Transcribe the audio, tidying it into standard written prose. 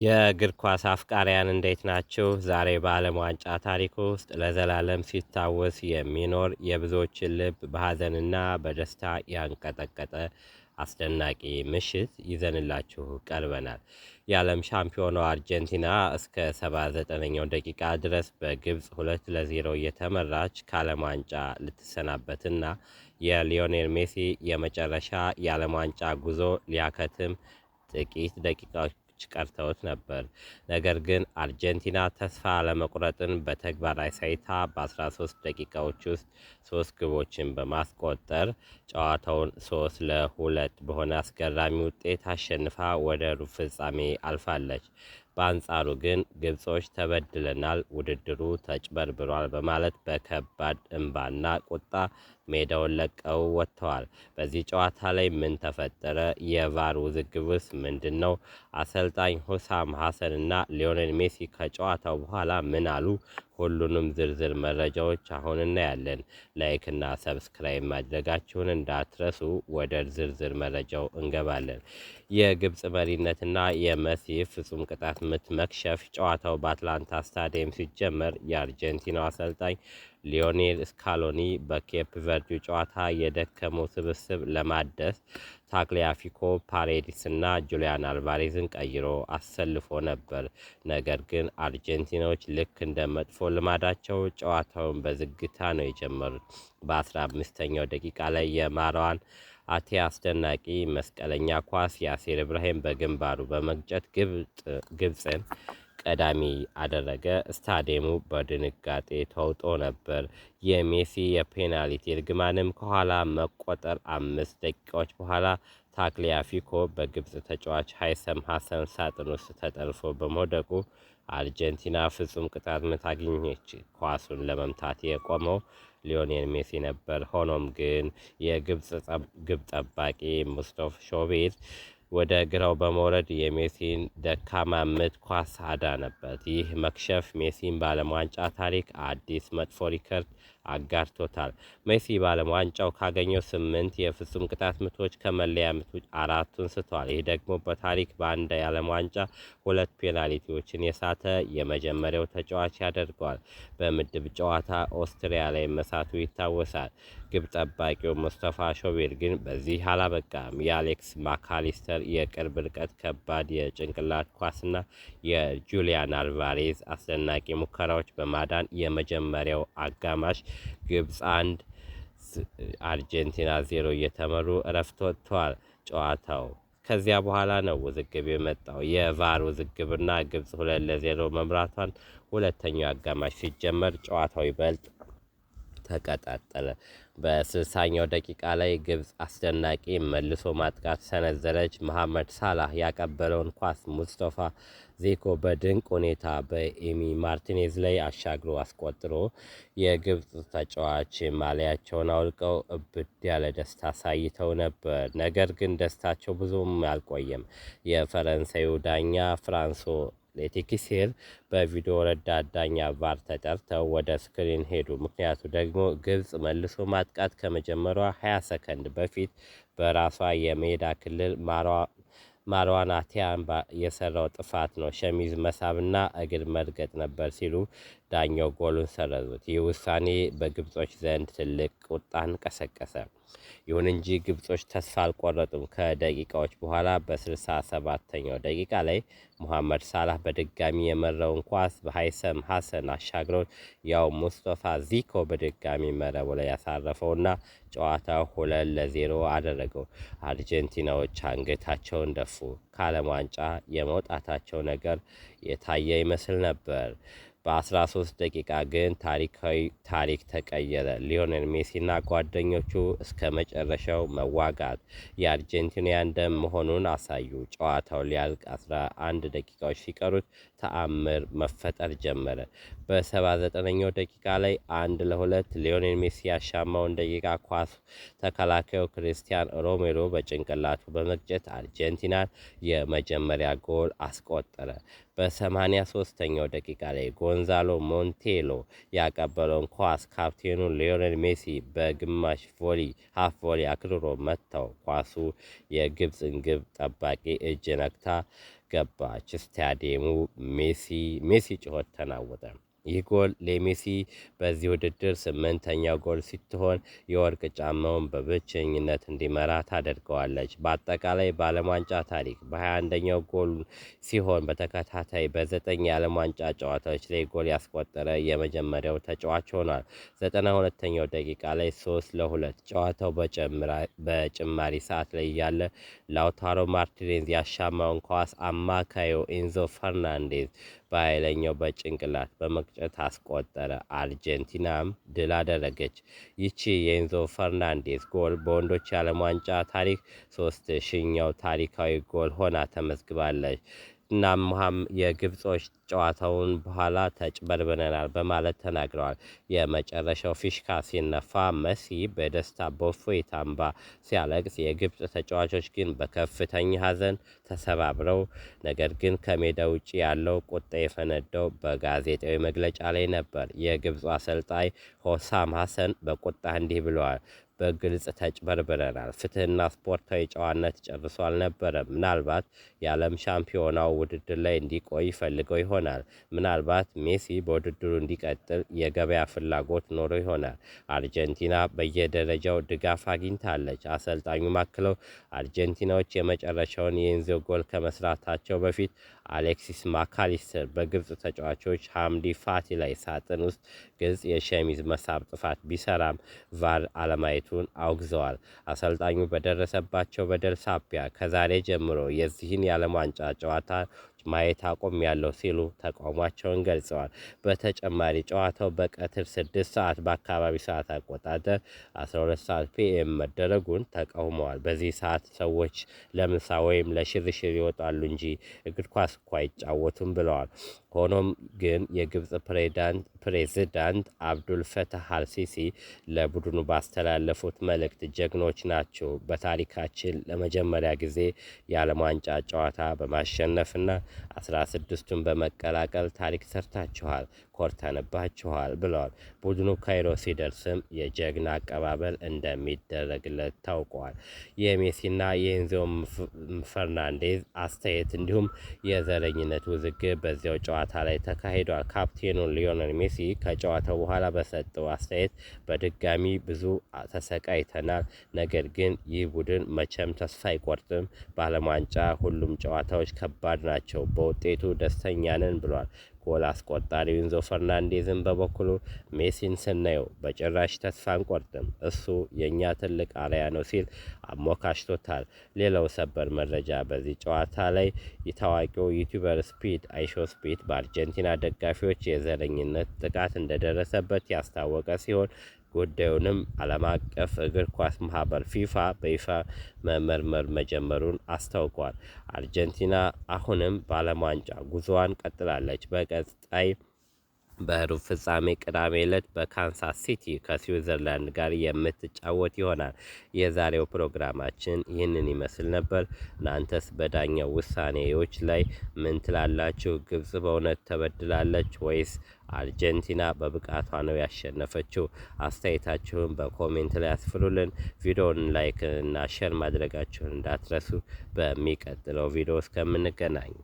የእግር ኳስ አፍቃሪያን እንዴት ናችሁ? ዛሬ በዓለም ዋንጫ ታሪክ ውስጥ ለዘላለም ሲታወስ የሚኖር፣ የብዙዎችን ልብ በሐዘንና በደስታ ያንቀጠቀጠ አስደናቂ ምሽት ይዘንላችሁ ቀርበናል። የዓለም ሻምፒዮኗ አርጀንቲና እስከ 79ኛው ደቂቃ ድረስ በግብፅ 2-0 እየተመራች ከዓለም ዋንጫ ልትሰናበትና የሊዮኔል ሜሲ የመጨረሻ የዓለም ዋንጫ ጉዞ ሊያከትም ጥቂት ደቂቃዎች ቀርተውት ነበር። ነገር ግን አርጀንቲና ተስፋ አለመቁረጥን በተግባር አሳይታ በ13 ደቂቃዎች ውስጥ ሶስት ግቦችን በማስቆጠር ጨዋታውን 3-2 በሆነ አስገራሚ ውጤት አሸንፋ ወደ ሩብ ፍጻሜ አልፋለች። በአንጻሩ ግን ግብጾች ተበድለናል፣ ውድድሩ ተጭበርብሯል በማለት በከባድ እምባና ቁጣ ሜዳውን ለቀው ወጥተዋል። በዚህ ጨዋታ ላይ ምን ተፈጠረ? የቫር ውዝግብስ ምንድን ነው? አሰልጣኝ ሁሳም ሀሰን እና ሊዮኔል ሜሲ ከጨዋታው በኋላ ምን አሉ? ሁሉንም ዝርዝር መረጃዎች አሁን እናያለን። Like እና subscribe ማድረጋችሁን እንዳትረሱ። ወደ ዝርዝር መረጃው እንገባለን። የግብፅ መሪነትና የመሲ ፍጹም ቅጣት ምት መክሸፍ። ጨዋታው በአትላንታ ስታዲየም ሲጀመር የአርጀንቲናው አሰልጣኝ ሊዮኔል ስካሎኒ በኬፕ ቨርዲው ጨዋታ የደከመው ስብስብ ለማደስ ታግሊያፊኮ፣ ፓሬዲስ እና ጁሊያን አልቫሬዝን ቀይሮ አሰልፎ ነበር። ነገር ግን አርጀንቲናዎች ልክ እንደ መጥፎ ልማዳቸው ጨዋታውን በዝግታ ነው የጀመሩት። በ15ኛው ደቂቃ ላይ የማርዋን አቴ አስደናቂ መስቀለኛ ኳስ ያሴር ኢብራሂም በግንባሩ በመግጨት ግብፅን ቀዳሚ አደረገ። ስታዲየሙ በድንጋጤ ተውጦ ነበር። የሜሲ የፔናልቲ እርግማንም ከኋላ መቆጠር 5 ደቂቃዎች በኋላ ታግሊያፊኮ በግብፅ ተጫዋች ሃይሰም ሀሰን ሳጥን ውስጥ ተጠልፎ በመውደቁ አርጀንቲና ፍጹም ቅጣት ምት አገኘች። ኳሱን ለመምታት የቆመው ሊዮኔል ሜሲ ነበር። ሆኖም ግን የግብፅ ግብ ጠባቂ ሙስጦፋ ሾቤር ወደ ግራው በመውረድ የሜሲን ደካማ ምት ኳስ አዳነበት። ይህ መክሸፍ ሜሲን በዓለም ዋንጫ ታሪክ አዲስ መጥፎ ሪከርድ አጋርቶታል። ሜሲ በዓለም ዋንጫው ካገኘው ስምንት የፍጹም ቅጣት ምቶች ከመለያ ምት ውጭ አራቱን ስቷል። ይህ ደግሞ በታሪክ በአንድ የዓለም ዋንጫ ሁለት ፔናልቲዎችን የሳተ የመጀመሪያው ተጫዋች ያደርገዋል። በምድብ ጨዋታ ኦስትሪያ ላይ መሳቱ ይታወሳል። ግብ ጠባቂው ሙስጠፋ ሾቤር ግን በዚህ አላበቃም። የአሌክስ ማካሊስተር የቅርብ ርቀት ከባድ የጭንቅላት ኳስና የጁሊያን አልቫሬዝ አስደናቂ ሙከራዎች በማዳን የመጀመሪያው አጋማሽ ግብፅ 1፣ አርጀንቲና 0 እየተመሩ እረፍት ወጥተዋል። ጨዋታው ከዚያ በኋላ ነው ውዝግብ የመጣው። የቫር ውዝግብና ግብፅ 2-0 መምራቷን ሁለተኛው አጋማሽ ሲጀመር ጨዋታው ይበልጥ ተቀጣጠለ። በ60ኛው ደቂቃ ላይ ግብፅ አስደናቂ መልሶ ማጥቃት ሰነዘረች። መሐመድ ሳላህ ያቀበለውን ኳስ ሙስጠፋ ዚኮ በድንቅ ሁኔታ በኤሚ ማርቲኔዝ ላይ አሻግሮ አስቆጥሮ የግብፅ ተጫዋች ማሊያቸውን አውልቀው እብድ ያለ ደስታ አሳይተው ነበር። ነገር ግን ደስታቸው ብዙም አልቆየም። የፈረንሳዩ ዳኛ ፍራንሶ ሌቴኪሴር በቪዲዮ ረዳት ዳኛ ቫር ተጠርተው ወደ ስክሪን ሄዱ። ምክንያቱ ደግሞ ግብፅ መልሶ ማጥቃት ከመጀመሯ 20 ሰከንድ በፊት በራሷ የሜዳ ክልል ማርዋን አቲያን የሰራው ጥፋት ነው። ሸሚዝ መሳብና እግር መርገጥ ነበር ሲሉ ዳኛው ጎሉን ሰረዙት። ይህ ውሳኔ በግብጾች ዘንድ ትልቅ ቁጣን ቀሰቀሰ። ይሁን እንጂ ግብጾች ተስፋ አልቆረጡም። ከደቂቃዎች በኋላ በ67ኛው ደቂቃ ላይ ሙሐመድ ሳላህ በድጋሚ የመራውን ኳስ በሃይሰም ሀሰን አሻግረው ያው ሙስጠፋ ዚኮ በድጋሚ መረቡ ላይ ያሳረፈውና ጨዋታው 2-0 አደረገው። አርጀንቲናዎች አንገታቸውን ደፉ። ከዓለም ዋንጫ የመውጣታቸው ነገር የታየ ይመስል ነበር። በ13 ደቂቃ ግን ታሪካዊ ታሪክ ተቀየረ። ሊዮኔል ሜሲና ጓደኞቹ እስከ መጨረሻው መዋጋት የአርጀንቲናውያን ደም መሆኑን አሳዩ። ጨዋታው ሊያልቅ 11 ደቂቃዎች ሲቀሩት ተአምር መፈጠር ጀመረ። በ79ኛው ደቂቃ ላይ 1-2 ሊዮኔል ሜሲ ያሻማውን ደቂቃ ኳስ ተከላካዩ ክርስቲያን ሮሜሮ በጭንቅላቱ በመግጨት አርጀንቲናን የመጀመሪያ ጎል አስቆጠረ። በ83ኛው ደቂቃ ላይ ጎንዛሎ ሞንቴሎ ያቀበለውን ኳስ ካፕቴኑ ሊዮኔል ሜሲ በግማሽ volley፣ half volley አክርሮ መታው። ኳሱ የግብፅን ግብ ጠባቂ እጅ ነክታ ገባች። ስታዲየሙ ሜሲ ሜሲ ጩኸት ተናወጠ። ይህ ጎል ለሜሲ በዚህ ውድድር ስምንተኛው ጎል ስትሆን የወርቅ ጫማውን በብቸኝነት እንዲመራ ታደርገዋለች። በአጠቃላይ በዓለም ዋንጫ ታሪክ በ21ኛው ጎል ሲሆን በተከታታይ በ9 የዓለም ዋንጫ ጨዋታዎች ላይ ጎል ያስቆጠረ የመጀመሪያው ተጫዋች ሆኗል። 92ኛው ደቂቃ ላይ 3-2 ጨዋታው በጭማሪ ሰዓት ላይ እያለ ላውታሮ ማርቲኔዝ ያሻማውን ኳስ አማካዩ ኢንዞ ፈርናንዴዝ በኃይለኛው በጭንቅላት በመግጨት አስቆጠረ። አርጀንቲናም ድል አደረገች። ይቺ የኢንዞ ፈርናንዴዝ ጎል በወንዶች የዓለም ዋንጫ ታሪክ 3000ኛው ታሪካዊ ጎል ሆና ተመዝግባለች። እናም የግብጾች ጨዋታውን በኋላ ተጭበርብረናል በማለት ተናግረዋል። የመጨረሻው ፊሽካ ሲነፋ መሲ በደስታ በእፎይታ እንባ ሲያለቅስ፣ የግብጽ ተጫዋቾች ግን በከፍተኛ ሐዘን ተሰባብረው፣ ነገር ግን ከሜዳ ውጭ ያለው ቁጣ የፈነዳው በጋዜጣዊ መግለጫ ላይ ነበር። የግብፁ አሰልጣኝ ሆሳም ሀሰን በቁጣ እንዲህ ብለዋል። በግልጽ ተጭበርብረናል። ፍትህና ስፖርታዊ ጨዋነት ጨርሶ አልነበረም። ምናልባት የዓለም ሻምፒዮናው ውድድር ላይ እንዲቆይ ፈልገው ይሆናል። ምናልባት ሜሲ በውድድሩ እንዲቀጥል የገበያ ፍላጎት ኖሮ ይሆናል። አርጀንቲና በየደረጃው ድጋፍ አግኝታለች። አሰልጣኙ አክለው አርጀንቲናዎች የመጨረሻውን የኤንዞ ጎል ከመስራታቸው በፊት አሌክሲስ ማካሊስተር በግብፅ ተጫዋቾች ሐምዲ ፋቲ ላይ ሳጥን ውስጥ ግልጽ የሸሚዝ መሳብ ጥፋት ቢሰራም ቫር አለማየቱን አውግዘዋል። አሰልጣኙ በደረሰባቸው በደል ሳቢያ ከዛሬ ጀምሮ የዚህን የዓለም ዋንጫ ጨዋታ ማየት አቁሜያለሁ ሲሉ ተቃውሟቸውን ገልጸዋል። በተጨማሪ ጨዋታው በቀትር 6 ሰዓት በአካባቢ ሰዓት አቆጣጠር 12 ሰዓት PM መደረጉን ተቃውመዋል። በዚህ ሰዓት ሰዎች ለምሳ ወይም ለሽርሽር ይወጣሉ እንጂ እግር ኳስ እኮ አይጫወቱም ብለዋል። ሆኖም ግን የግብፅ ፕሬዝዳንት አብዱል ፈታህ አልሲሲ ለቡድኑ ባስተላለፉት መልእክት ጀግኖች ናቸው፣ በታሪካችን ለመጀመሪያ ጊዜ የዓለም ዋንጫ ጨዋታ በማሸነፍና 16ቱን በመቀላቀል ታሪክ ሰርታችኋል፣ ኮርተንባችኋል ብለዋል። ቡድኑ ካይሮ ሲደርስም የጀግና አቀባበል እንደሚደረግለት ታውቋል። የሜሲና የኤንዞ ፈርናንዴዝ አስተያየት እንዲሁም የዘረኝነት ውዝግብ በዚያው ጨዋታ ላይ ተካሂዷል። ካፕቴኑ ሊዮኔል ሜሲ ከጨዋታው በኋላ በሰጠው አስተያየት በድጋሚ ብዙ ተሰቃይተናል፣ ነገር ግን ይህ ቡድን መቼም ተስፋ አይቆርጥም። በዓለም ዋንጫ ሁሉም ጨዋታዎች ከባድ ናቸው፣ በውጤቱ ደስተኛ ነን ብሏል። ጎል አስቆጣሪው ኢንዞ ፈርናንዴዝን በበኩሉ ሜሲን ስናየው በጭራሽ ተስፋ አንቆርጥም፣ እሱ የእኛ ትልቅ አርአያ ነው ሲል አሞካሽቶታል። ሌላው ሰበር መረጃ በዚህ ጨዋታ ላይ የታዋቂው YouTuber ስፒድ አይሾ ስፒድ በአርጀንቲና ደጋፊዎች የዘረኝነት ጥቃት እንደደረሰበት ያስታወቀ ሲሆን ጉዳዩንም ዓለም አቀፍ እግር ኳስ ማህበር ፊፋ በይፋ መመርመር መጀመሩን አስታውቋል። አርጀንቲና አሁንም በዓለም ዋንጫ ጉዞዋን ቀጥላለች። በቀጣይ በሩብ ፍጻሜ ቅዳሜ ዕለት በካንሳስ ሲቲ ከስዊዘርላንድ ጋር የምትጫወት ይሆናል። የዛሬው ፕሮግራማችን ይህንን ይመስል ነበር። እናንተስ በዳኛው ውሳኔዎች ላይ ምን ትላላችሁ? ግብጽ በእውነት ተበድላለች ወይስ አርጀንቲና በብቃቷ ነው ያሸነፈችው? አስተያየታችሁን በ comment ላይ አስፍሩልን። ቪዲዮውን like እና share ማድረጋችሁን እንዳትረሱ። በሚቀጥለው ቪዲዮ እስከምንገናኝ።